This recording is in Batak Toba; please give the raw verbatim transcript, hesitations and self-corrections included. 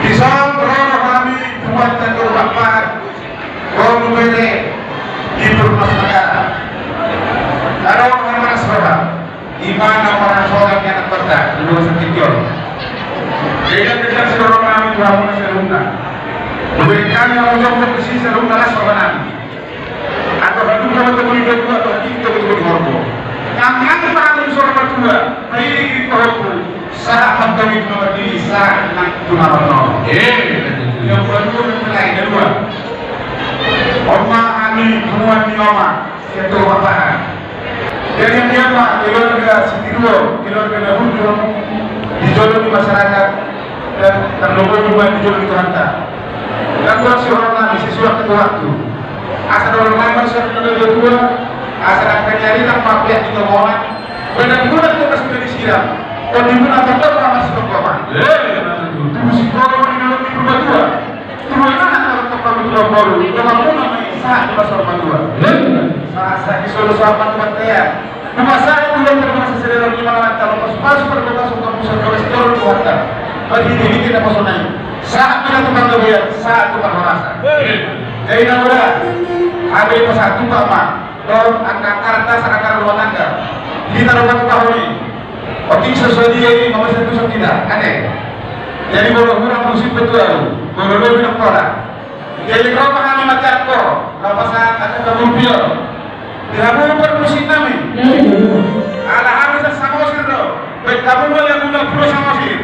Dison ro do hami tu Amanta Toru Pakpahan, ro do bere di Purnas Negara. Ro hami marlas roha. Ima na marhasohotan ni anak bangsa di luar sangkitio. Dengan dekat si roha nami tu hamu na saluhutna. Bebek kami hamu jom jom besi saluhutna las roha nami. Atau haduka mata buli dua atau hati kita betul di horbo. Nang angka hamu sor matua, pairing di horbo. Sahat mata itu nomor diri, sahat nang tu nomor nol. Eh, yang kedua mempelai kedua. Oma ani, hamu ani oma. Ketua Bapak. Jadi, dia, Pak, keluarga Sitiruo, keluarga Nahurjo, di jolo ni masyarakat, dan terlebih juga di jolo ni Tuhanta. Dan kurang si orang nami sesuai ketua waktu. Asal orang nami sudah kedua, asal akan nyari nang pakai di tomongan. Benar-benar kita sudah disiram. Kau di mana tetap sama si tokoh, Pak? Eh, benar itu. Tunggu si tokoh di dalam di rumah tua. Tuhan anak kalau kau butuh baru, kalau mau nama Isa di pasar Madua. Sahat di solo sama Tuhan ya. Rumah saya tuh yang termasuk selera di mana kalau pas pas berbuka suka pusat kalau sekolah Tuhan tak. Bagi diri kita personal. Saat kita tukang kebayar, saat tukang merasa. Jadi nak udah, habis pas satu apa? Dohot angka karta, angka rumah tangga. Hita rumah tangga holi. Oke, sesuai dia ini, mama saya tuh kita, aneh. Jadi, molo hurang musik betul, molo lo bilang kola. Jadi, kalau paham macam ko, kalau pasal ada kamu pion. Di hamu bermusik nami. Ala hamu sa Samosir do. Baik, kamu mau yang udah pro Samosir.